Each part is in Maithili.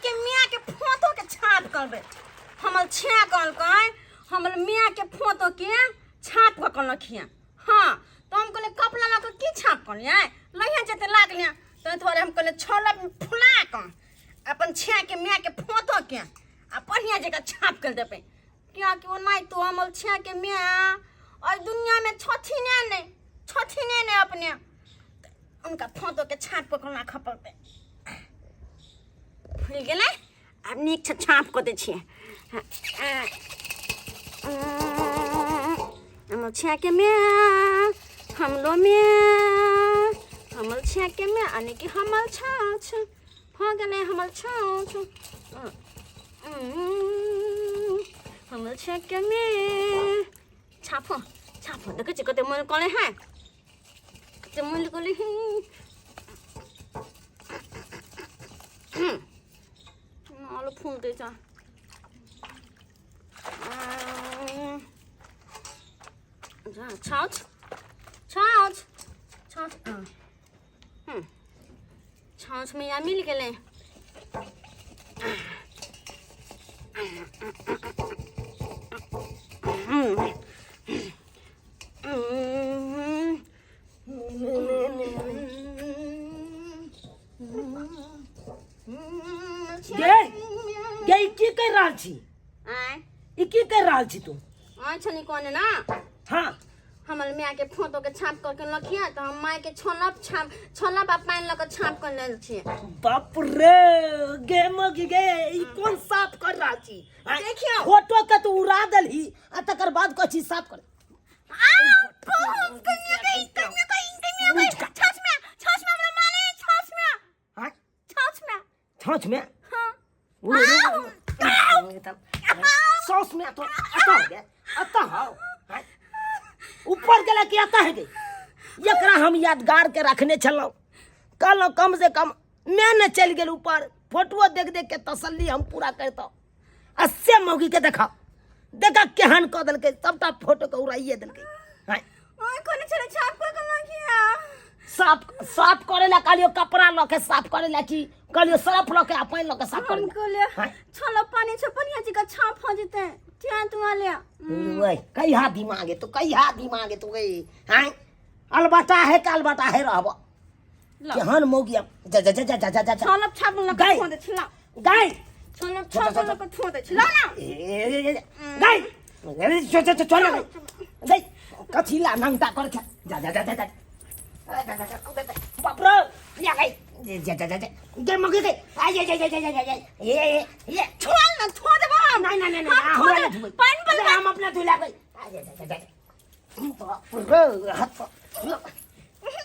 के मियाँ के फोटो के छाप करबै। हमर छेआ कहलकै हमर मियाँ के फोटो के छाप कऽ के रखिया। हाँ, तो हम कहलियै कपड़ा लऽ कऽ की छाप करियै, लहिया जेतै लागलियै, ताहि दुआरे हम कहलियै छोला फुला कऽ अपन छेआ के मियाँ के फोटो के आ बढ़िया जकाँ छाप कर देबै, कियाकि ओनाहितो हमर छेआ के मियाँ एहि दुनियामे छथिने नहि, छथिने नहि अपने। उनका फोटो के छाप कऽ के राखऽ पड़तै। फुलि गेलै, आब नीकसँ छाप कऽ दै छियै। हमर छेके माय, हमरो माय, हमर छेके माय, यानी कि हमर छाछ भऽ गेलै, हमर छाछ, हमर छेके माय। छापो छापो, देखै छियै कते मन करै है, कते मन करै है। आलू फूलते जा छाछ छाछ छाछ। छाछ मैया मिल गेलै। गे गे, ई की कर रहल छी? आय? ई की कर रहल छी तू? आय छनी कोने ना। हाँ, हमर माय के फोटो के छाप करके लखिया, तो हम माय के छोलब छाप छोलब आ पानि लऽ के छाप कर लेल छियै। बाप रे, गे मगी गे, ई कोन साफ कर रहल छी? आँय, देखियौ। फोटो के तू उड़ा देलही आ तकर बाद कहै छी साफ कर। आँय? छाछ में? सॉस में तो अतः हो गया, अतः हो। आँय? ऊपर गेला कि अतः है गे? एकरा हम यादगार के रखने छलहुँ, कहलहुँ कम से कम मैं ने चलि गेल ऊपर, फोटो देख देख के तसल्ली हम पूरा करितहुँ। आ से मौगी के देखा देखा केहन कऽ देलकै, सबटा फोटो के उड़ाइए देलकै। आँय? साफ साफ करे ला कहलियो कपड़ा लऽ के साफ करे ला कि कहलियो सर्फ लऽ के आ पानि लऽ के साफ करे ला? आँय? छलो पानी छ बढ़िया जी का छाप हो जेते त्या तुआ ले। ओए, कहिया दिमाग है तो, कहिया दिमाग है तो गई? आँय, अलबटा है का अलबटा है रहब केहन मौगी अब। जा जा जा जा जा जा जा। छलप छाप लग गाय। छोड़ दे छिला। गाय। छलप छाप लग छोड़ दे छिला ना। ए, ए, ए, ए, गाय, ए, चल चल चल ना गाय, कथी ला नंगटा कर छ? जा जा जा जा जा जा जा जा जा। बाप रे, या गाय, जा जा जा जा गे मौगी गे, आ जा जा जा जा जा जा, ए ए ए। छोड़ ना, छोड़ देबो हम। नहीं नहीं नहीं, हम हमरा छोड़ नहीं दे। धुबै। पानि पर हम अपना धुला गई। आ जा जा जा जा। बाप रे, हाथ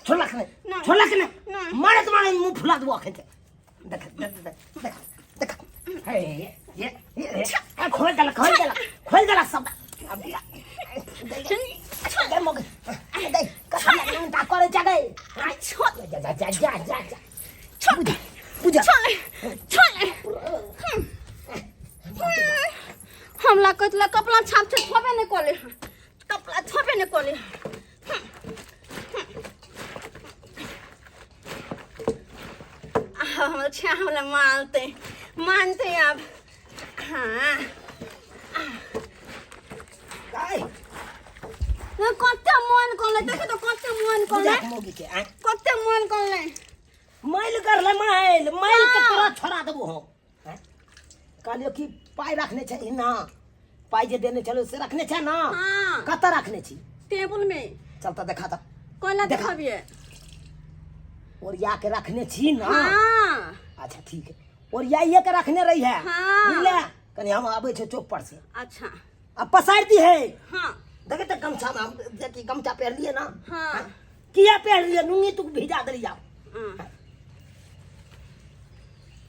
छोड़लक नहि? नहि। छोड़लक नहि? नहि। मारैत मारैत मुँह फुला देबो अखन। देख देख देख देख देख, हे ये ये, ए, खोल देलक, खोल देलक, खोल देलक सब। अब दिया दे मोग दे, कथी नंगटा करे जा गई? छोड़। जा जा जा जा जा जा। छोड़। बुझा बुझा। छोड़ छोड़। हमला कतला कपड़ा छाप छे, छोबे नहीं कोले, कपड़ा छोबे नहीं कोले। हमर छे हमरा मानते मानते अब। हाँ। गाय। ना कते मन करले, देखो तो कते मन करले। बुझा मोगी के आय। कते मन करले। मैल करले, मैल मैल के हाँ। तोरा छोड़ा देबो हम। आँय? कहलियो कि पाइ रखने छै ना, पाइ जे देने छलो से रखने छै ना? हाँ। कतऽ रखने छी? टेबुल में। चल तऽ देखा तऽ। कोना? देखा। देखबिए? ओरिया के रखने छी ना? हाँ। अच्छा ठीक है, ओरियाइए के रखने रही है। हाँ। बुझले, कनी हम आबै छै चौक पर से। अच्छा। आ पसारि दी है। हाँ। देखे तऽ गमछा में हम देखी, गमछा पहिर लिए ना? हाँ। किया पहिर लिए? नुंगी तू भिजा देली। जाओ। हाँ।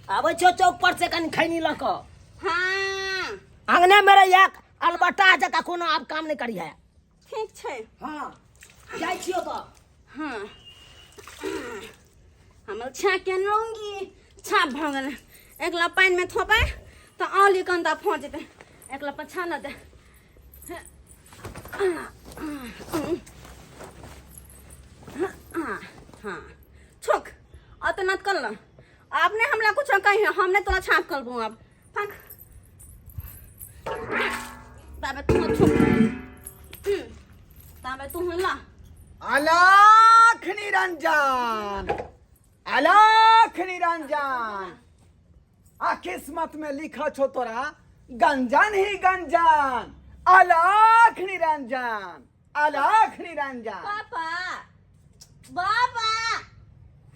आबै छौ चौक पर से कनी खैनी लऽ कऽ। हाँ। अंगने में रहिया, अलबटा जकाँ कोनो आब काम नहि करिहे। ठीक छै। हाँ, जाइ छियौ तऽ। हाँ, हमर छाके लौंगी छाप भऽ गेलै। एकला पानिमे थोपै तऽ आलू कन्दा फँस जेतै। एकला पछा न दे। हाँ, छोक अतनात कर ल। अब ने हमरा कुछ कही हमने तोरा छाप करबो अब फक ताबे तू थुक ताबे तू ला। अलाख निरंजन, अलाख निरंजन, आ किस्मत में लिखा छो तोरा गंजन ही गंजन। अलाख निरंजन, अलाख निरंजन। पापा, बाबा।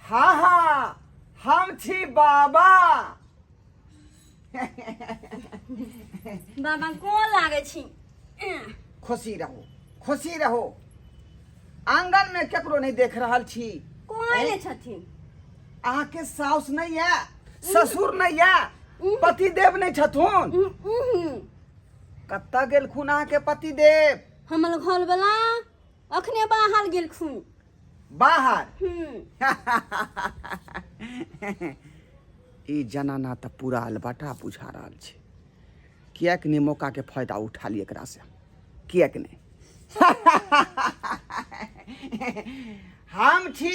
हाँ हाँ, हम छी बाबा। बाबा कोन लागे छी? खुशी रहो, खुशी रहो। आंगन में केकरो नहीं देख रहल छी। कोई नहीं छथिन। अहाँके साउस नहीं है, ससुर नहीं है, पतिदेव नहीं छथुन? कतऽ गेलखुन अहाँके पतिदेव? हमर घर वाला अखने बाहर गेलखुन। बाहर? ई जनाना तऽ पूरा अलबटा बुझा रहल छै। किएक नहि मौकाके फायदा उठा ली एकरासँ, किएक नहि? हम छी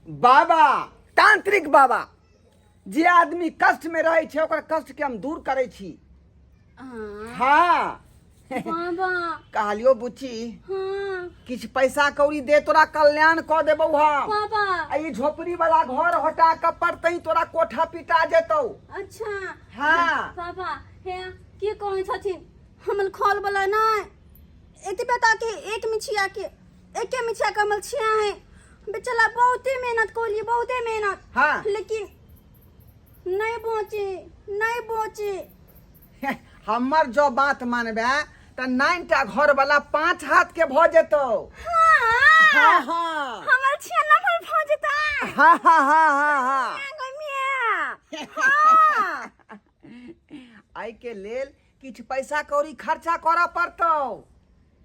बाबा, तांत्रिक बाबा। जे आदमी कष्ट में रहै छै ओकर कष्ट के हम दूर करै छी। हाँ बाबा। कहलियो बुच्ची, हाँ। किछु पैसा कौड़ी दे, तोरा कल्याण कऽ देबौ हम। बाबा। आ ई झोपड़ी वाला घर हटा कऽ पड़तै, तोरा कोठा पिटा जेतौ। अच्छा। हाँ। बाबा हे की कहै छथिन? हमर खोल वाला नहि एतबे ताकि एक मिछिया के एके मिछिया के हमर छिया है बेचारा, बहुते मेहनत कलिए, बहुते मेहनत। हाँ। लेकिन नहीं पहुँचे, नहीं पहुँचे। हमर जो बात मानबे तऽ 9 टा घर वाला 5 हाथ के भऽ जेतौ। हाँ। हाँ हाँ। हमर छिया नंबर भऽ जेतै। हाँ हाँ हाँ हाँ हाँ। मिया हाँ। एहि के लेल किछु पैसा कौड़ी खर्चा करऽ पड़तौ।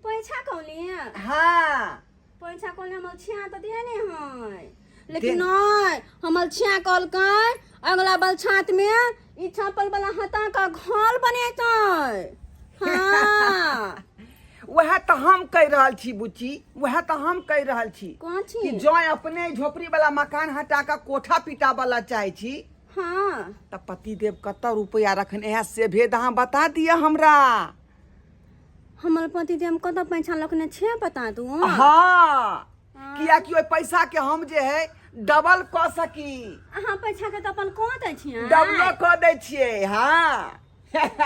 पैसा कौली? हाँ। पैसा कौली हमर छिया तऽ देने है, लेकिन नहीं हमर छिया कहलकै अगला बरसात में ई छापल वाला हटा का घर बनेतै। हाँ। वएह तऽ हम कहि रहल छी बुच्ची, वएह तऽ हम कहि रहल छी। कोन छी? कि जँ अपने झोपड़ी वाला मकान हटा कऽ कोठा पिटा वाला चाहै छी, हाँ, तऽ पतिदेव कतऽ रुपया रखने है से भेद अहाँ बता दिअ हमरा। हमर पतिदेव कतऽ पैसा रखने छै बता दू? हाँ, कियाकि ओहि पैसा के हम जे है डबल कऽ सकी। अहाँ पैसा के तऽ अपन कऽ दै छियै। डबलो कऽ दै छियै, हाँ।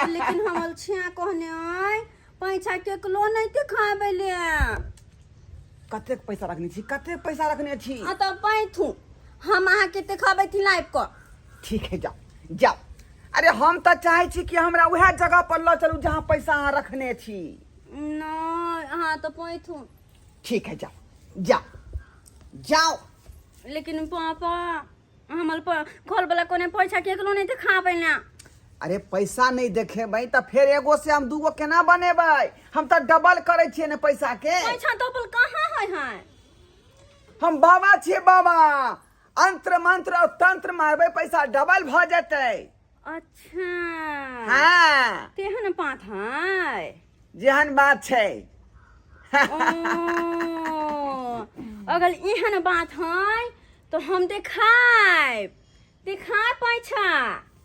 लेकिन हमर छिया कहने अइ पैसा केकरो नहीं देखाबै ले। कतेक पैसा रखने छी, कतेक पैसा रखने छी? आ तऽ पैथू हम अहाँके देखाबै छी लाइव कऽ। ठीक है, जाओ जाओ। अरे हम तऽ चाहै छी कि हमरा उएह जगह पर लऽ चलू जहाँ पैसा अहाँ रखने छी। नहि, अहाँ तऽ पैथू। ठीक है, जाओ जाओ जाओ। लेकिन पापा हमर घर वाला कोने पैसा केकरो नहीं देखाबै ले। अरे पैसा नहीं देखेबै तऽ फेर एगो से हम दूगो केना बनेबै? हम तऽ डबल करै छियै ने पैसा के। पैसा डबल कहाँ होइ है? हम बाबा छियै बाबा, अंत्र मंत्र और तंत्र मारबै पैसा डबल भऽ जेतै। अच्छा। हाँ। तेहन बात है? जेहन बात छै। ओ, अगर एहन बात है तो हम देखायब, देखायब पैसा।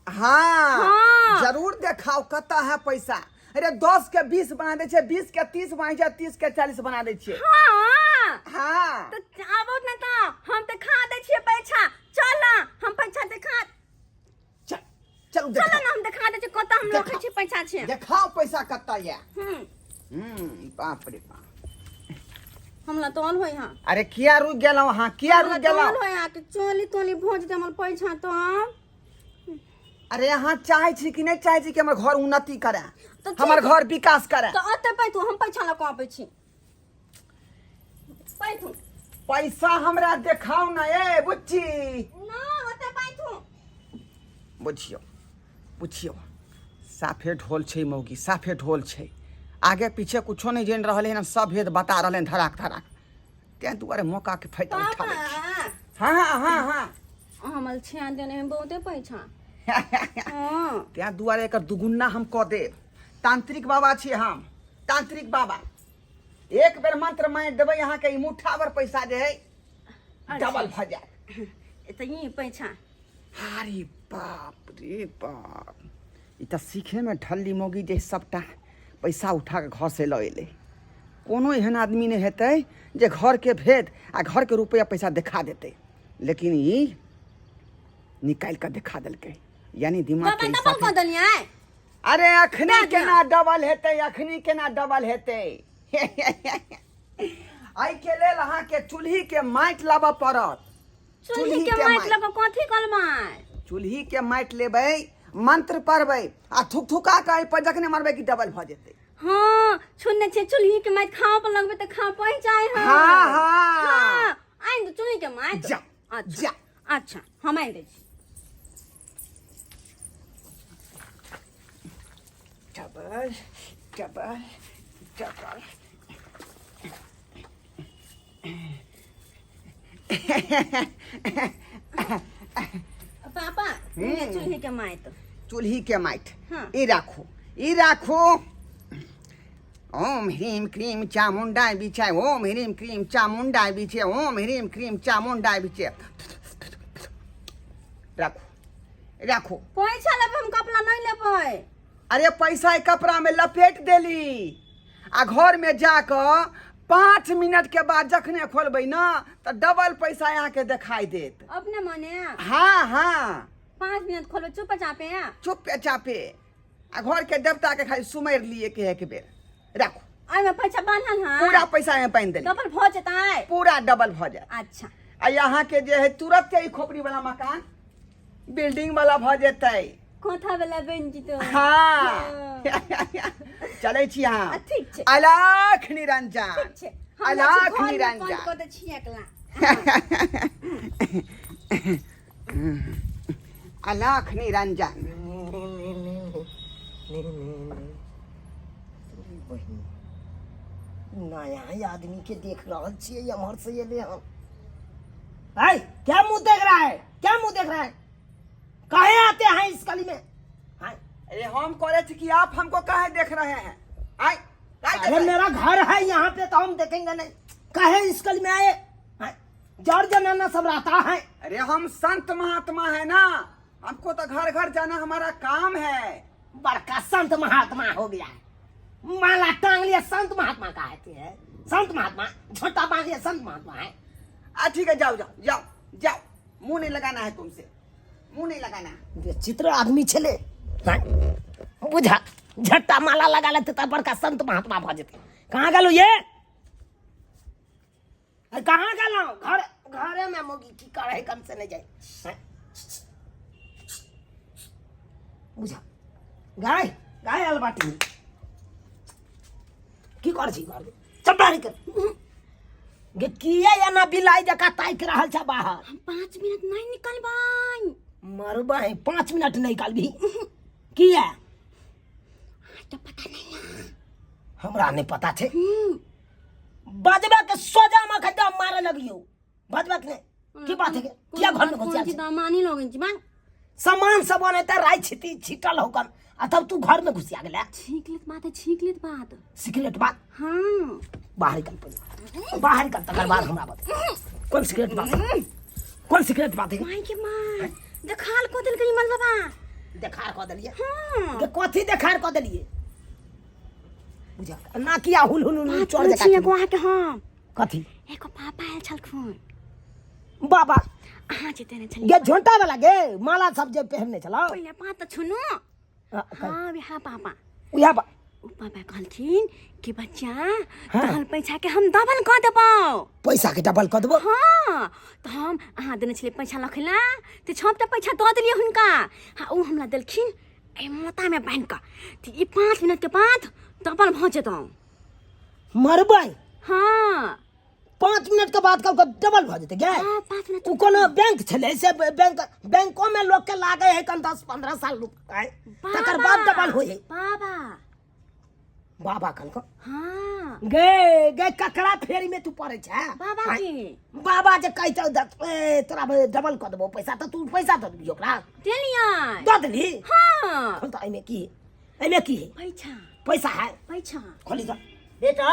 हाँ। हाँ। जरूर देखाओ कतऽ है पैसा। अरे 10 के 20 बना दै छै, 20 के 30 बना छै, 30 के 40 बना दै छियै। हाँ। हाँ। तऽ आबो ने तऽ हम देखा दै छियै पैसा। चल हम पैसा देखा। चल चलू। चल देखाओ ने, हम देखा दै छियै कतऽ हम रखै छियै पैसा छै। देखाओ पैसा कतऽ यऽ। हम्म। बाप रे बाप। हमरा तोल होइ हाँ। अरे किया रुक गेलहुँ अहाँ, किया हमरा रुक गेलहुँ? तोल होइ हाँ कि चोली तोली भोज दे हमर पैसा तऽ। अरे अहाँ चाहै छी कि नहि चाहै छी कि हमर घर उन्नति करे, तऽ ठीक। हमर घर विकास करे? तऽ ओते पैथू, हम पैसा लऽ कऽ अबै छी, पैथू। पैसा हमरा देखाउ ने ए बुच्ची। ना ओते पैथू। बुझियौ बुझियौ, साफे ढोल छै मौगी, साफे ढोल छै। आगे पीछे कुछो नहि जानि रहलै हन, सब भेद बता रहलै हन धराक धराक। ताहि दुआरे मौकाके फायदा पापा। उठाबै छी। हाँ हाँ हाँ हाँ। हमर छिया देने में बहुते पैसा हाँ। ताहि दुआरे एकर दुगुना हम कऽ देब। तांत्रिक बाबा छियै हम, तांत्रिक बाबा। एक बेर मंत्र मारि देबै अहाँके, ई मुठ्ठा भर पैसा जे है डबल भऽ जायत। तऽ ई पैसा अरे बाप रे बाप, ई तऽ सीखेमे ढल्ली मौगी जे सभटा पैसा उठा कऽ घरसँ लऽ एलै। कोनो एहन आदमी नहि हेतै जे घरके भेद आ घरके रुपैआ पैसा देखा देतै, लेकिन ई निकालि कऽ देखा देलकै, यानी दिमाग के डबल डबल कऽ देलियै। अरे अखनी दऽ दिअ। केना डबल हेतै? अखनी केना डबल हेतै? एहिके लेल अहाँके चूल्ही के माटि लाबऽ पड़त। चूल्ही के माटि लऽ कऽ कथी करबै? चूल्ही के माटि लेबै, मंत्र पढ़बै आ थुकथुका कऽ एहि पर जखने मारबै कि डबल भऽ जेतै। हाँ, सुनने छियै चूल्ही के माटि खाओ पर लगबै तऽ खाओ पहुँच जाय है। हाँ, हाँ। हाँ, आनि दू चूल्ही के माटि। जा, अच्छा, जा। अच्छा, हम आनि दै छी। Double double double. पापा, ये चूल्ही के माटि। चूल्ही के माटि। हाँ। ई राखू, ई राखू। ओम ह्रीम क्रीम चामुंडा बिछाय, ओम ह्रीम क्रीम चामुंडा बिछे, ओम ह्रीम क्रीम चामुंडा बिछे। राखू, राखू। पैसा लेबै हम, कपड़ा नहीं लेबै। अरे पैसा ई कपड़ा में लपेट देली आ घर में जाकऽ 5 मिनट के बाद जखने खोलबै ना तऽ डबल पैसा अहाँके देखाई देत। अपने मने? हाँ हाँ। 5 मिनट खोलबै चुप चापे? चुपे चापे, आ घर के देवता के खाली सुमरि लिए के एक बेर। राखू। एहिमे पैसा बान्हल है? पूरा पैसा एहिमे बान्हि देली। डबल भऽ जेतै? पूरा डबल भऽ जायत। अच्छा। आ यहाँ के जे है तुरंत ई खोपड़ी वाला मकान बिल्डिंग वाला भऽ जेतै। कोठा वाला बनि जेतै। हाँ, चलै छी अहाँ। ठीक छै। अलाख निरंजन। ठीक छै, हम अलाख जाइ छी घरमे, निरंजन। बन्द कऽ दै छी एकला। अलाख निरंजन। बहिन, नया आदमी के देख रहल छियै, एम्हर से एले हन। ऐ, क्या मुंह देख रहा है? क्या मुंह देख रहा है? काहे आते हैं इस गली में? हैं? अरे हम कॉलेज की, आप हमको काहे देख रहे हैं? आय आय देख अरे रहे हैं। मेरा घर है यहाँ पे तो हम देखेंगे नहीं? काहे इस गली में आए हैं? जड़ जनाना सब रहता है। अरे हम संत महात्मा है ना, हमको तो घर घर जाना हमारा काम है। बड़का संत महात्मा हो गया है, माला टांग लिया संत महात्मा कहते हैं। संत महात्मा झोटा बांध लिया संत महात्मा है। आ ठीक है, जाओ जाओ जाओ जाओ, मुंह नहीं लगाना है तुमसे, मुंह नहीं लगाना। विचित्र आदमी छले। हैं? बुझा झट्टा माला लगा लेते त बड़का संत महात्मा भऽ जेतै। कहाँ गेलौ ये? अरे कहाँ गेलौ? घर घरे में मोगी की करे कम से नहीं जाए। हैं? बुझा गाय गाय आयल बाटी की कर छी घर चप्पा निकल गे, किया एना बिलाइ जकाँ ताकि रहल छ बाहर? हम 5 मिनट नहीं निकलबै। मरबै, 5 मिनट नहीं निकलबी किया? तो पता नहीं ना। हमरा नहीं पता छै। बजबे के सोजा में खड्डा मारे लगियो, बजबे के नहीं की बात है के? किया घर में घुस कोन जाइ चीज छै? मानी लोगन छी बांग। सामान सब अनैते राइ छिटी छिटल होकन आ तब तू घर में घुसिया गेला। छींक लेत बात है, छींक लेत बात। सिगरेट बात? हाँ। बाहर निकल पहिले, बाहर निकल, तकर बाद हमरा बता कोन सिगरेट बात है? कोन सिगरेट बात है? माई के माँ देखाल को देलकै ई मलबा। देखार कऽ देलियै? हाँ। गे कथी देखार कऽ देलियै? बुझा ना किया हुल हुल हुल बात चोर करै जकाँ छी एगो अहाँके हम। कथी? एगो पापा आयल छलखुन। बाबा? अहाँ जे देने छलियै गे झोंटा वाला, गे माला सब जे पहिरने छलौ? पहिले बात तऽ सुनू। हाँ, वएह पापा। उएह बा। ओ पापा कहलखिन कि बच्चा, हाँ। तहन पैसा के हम डबल कऽ देबौ। पैसा के डबल कऽ देबो? हाँ, तऽ हम अहाँ देने छलियै पैसा लखै ला तऽ 6टा पैसा दऽ देलियै हुनका। हाँ, ओ हमरा देलखिन एहि मोतामे बान्हि कऽ, तऽ ई 5 मिनटके बाद डबल भऽ जेतौ। मरबै। हाँ। 5 मिनट के बाद कल डबल भऽ जेतै गे? हाँ, 5 मिनट। ओ कोनो बैंक छलै से? बैंक बैंको में लोग के लागे है कन 10-15 साल रुक आए, तकर बाद डबल होय है। बाबा। बाबा कहलको? हाँ। गे गे ककरा फेरी में तू पड़े छै? बाबा के। बाबा जे कहै छौ ए, तोरा डबल कऽ देबो पैसा, तऽ तू पैसा दऽ देबही ओकरा? देलियै। दऽ देलही? हाँ। खोल तऽ, एहिमे की है? एहिमे की है? पैसा। पैसा है? पैसा। खोली तऽ बेटा।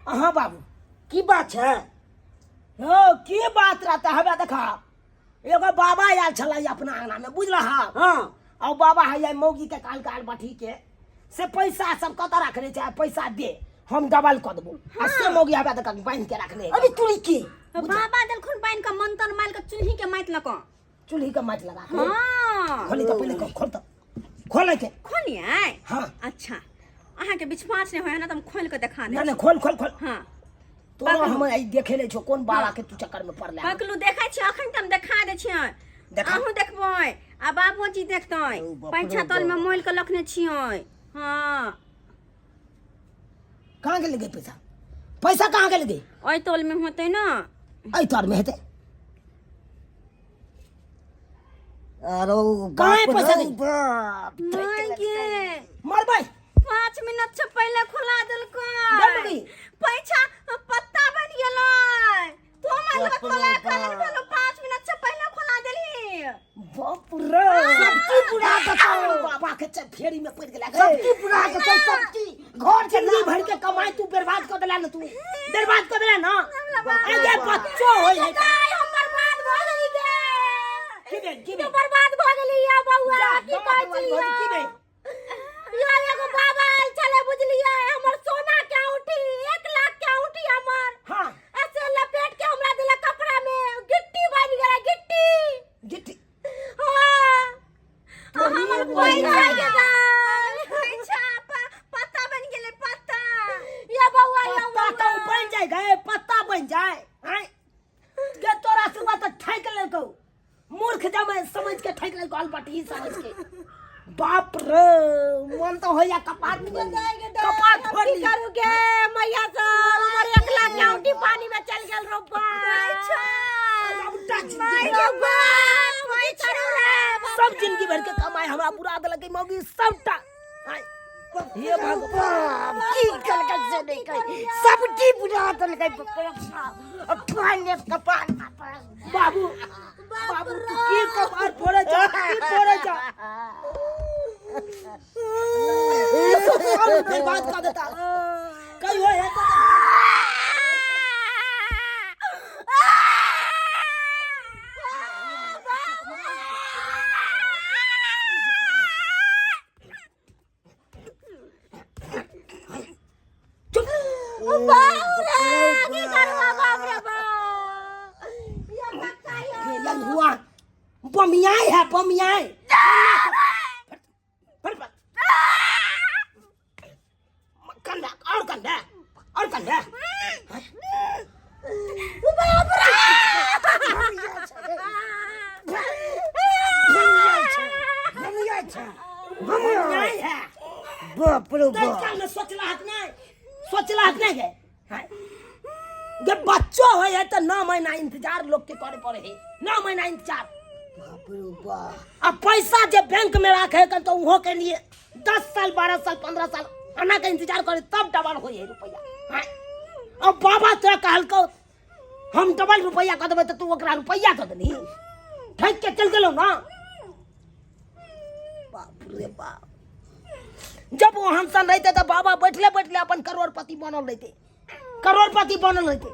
अहाँ बाबू, की बात छै हो? की बात रहता? हमरा देखा एगो बाबा आयल छलै अपना अंगना में बुझलह। हाँ। आ बाबा है मौगी के काल काल बठी के से पैसा सब कतऽ रखने छै, पैसा दे हम डबल कऽ देबो। आ से मौगी हवा तक बान्हि के रखने। अरे तुरी के बाबा देलखुन बान्हि के मंतन मारि के चूल्ही के माटि लऽ कऽ। चूल्ही के माटि लगा के। हाँ। खोली तऽ पहिले खोल तऽ खोले के। खोलियै? हाँ। अच्छा अहाँके बीच पाँच नहि होय ना तऽ हम खोलि के देखा नहीं देब। नहीं खोल खोल खोल। हाँ। तोरा पकड़ू। हम आई देखे ले छो कोन बाबा के तू चक्कर में पड़ले। पकलू देखै छी अखन तऽ हम देखा दै छियै। देखा। अहूँ देखबै आ बाबूजी देखतै। ओ बाप रे पैंछा तल में बाप। मोलि के रखने छियै। हाँ। कहाँ गेल गे पैसा? पैसा कहाँ गेल गे? ओहि तोल में होतै ना। एहि तोल में हेतै। अरे कहाँ है बाप पैसा रे गे? बाप। नहीं गे। मरबै। 5 मिनट से पहले खुला देलकै। दे मगी। पैसा पत्ता बन गेलै। तो हमरा बाप रे खोला बाप। कलर भेलो 5 मिनट से पहले खुला देली। बाप रे। सबकी बुढ़ा के तो बाबा के फेरी में पड़ गेला। सबकी बुढ़ा के तो सबकी घर के जिंदगी भर के कमाई तू बर्बाद कर देला ना, तू बर्बाद कर देला ना। अरे बच्चो होय है। गाय हम बर्बाद भ गेली गे। की भेल, की भेल? बर्बाद भ गेली या बौआ, जा, की गमा कहै बर्बाद छी भऽ गेली, की भेल? या एगो बाबा आयल छलै बुझलियै, हमर सोना के औंठी 1 लाख के औंठी हमर। हाँ। ऐसे लपेट के हमरा देलक कपड़ा में, गिट्टी बन गेलै गिट्टी। गिट्टी। हाँ। तोरी हमर एगो पैसा बहिन। के दाल। पैसा पत्ता बन गेलै पत्ता। या बौआ, या पत्ता बौआ। तो बन जाए गए, पत्ता बन जाए। आँय। गे तोरा से हुआ तो ठैक लेलकौ। मूर्ख जमे समझ के ठैक लेलकौ, अलबटी समझ के। बाप रे, मन तो होया कपाट फोड़ ली। कपाट फोड़ की ली। करू गे मैया सब, हमर 1 लाख के औंठी पानी में चल गेल रो बाप। सबटा जिंदगी माय भर गे बाप, की करू रे बाप। सब जिंदगी भर के कमाई हमरा बुरा देलक मौगी सबटा। आँय। हे भगवान, की कलकै से नहीं कही, सबटी बुरा देलकै पानी कपार पर। बाबू, बाबू, तू की कपार फोड़े जा, की फोड़े जा। सब बर्बाद कर देता। कहीं हो है तो चुप। बाप रे, की करबा बाप रे बाप। ये बच्चा ये। लंगुआ बमियाई है, बमियाई। फट फट। कंधा, और कंधा, और कंधा। बाप रे। बमियाई है। बाप रे बाप। काल में सोचला हक नहीं, सोचला हक नहीं है। जब बच्चो होय है तो 9 महीना इंतजार लोग के करे पड़े है, 9 महीना इंतजार। बाप रे बाप। अब पैसा जब बैंक में रखे है तो उहो के लिए 10 साल 12 साल 15 साल आना के इंतजार करे तब डबल होय है रुपया। हाँ। अब बाबा तोरा कहलकौ हम डबल रुपया कऽ देबै तऽ तू ओकरा रुपया दऽ देलही, ठकि के चलि गेलौ ना। बाप रे बाप, जब ओहन सन रहिते तऽ बाबा बैठले बैठले अपन करोड़पति बनल रहिते, करोड़पति बनल रहिते।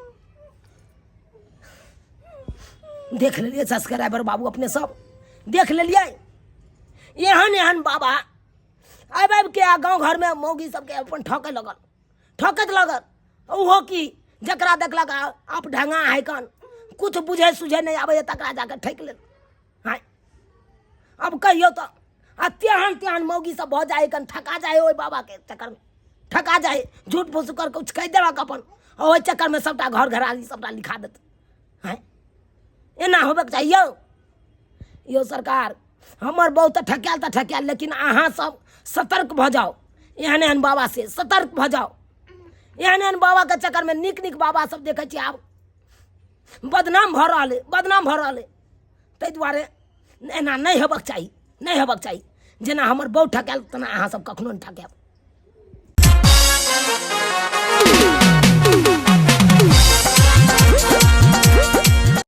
देख लेलियै सब्सक्राइबर बाबू, अपने सब देख लेलियै। एहन एहन बाबा आबि आबि के आ गाँव घरमे मौगी सबके अपन ठकै लगल, ठकैत लगल। ओहो की जकरा देखलक आप ढंगा है कन, कुछ बुझे सुझे नहीं आबैए तकरा जाके ठकि लेल। हाँ, अब कहियो तऽ आ तेहन तेहन मौगी सब भऽ जाइ कन, ठका जाइ ओहि बाबाके चक्करमे, ठका जाइ, झूठ फूस कर कुछ कहि देलक अपन, ओहि चक्करमे सबटा घर घरारी सबटा लिखा देत। हाँ, एना होबेके चाही यौ। यौ सरकार, हमर बहुत तऽ ठकायल तऽ ठकायल, लेकिन अहाँ सब सतर्क भऽ जाउ, एहन एहन बाबा से सतर्क भऽ जाउ। एहन एहन बाबाके चक्करमे नीक नीक बाबा सब देखै छियै आब बदनाम भऽ रहल अइ, बदनाम भऽ रहल अइ। ताहि दुआरे एना नहि हेबाक चाही, नहि हेबाक चाही। जेना हमर बहु ठकायल तेना अहाँ सब कखनो नहि ठकायब।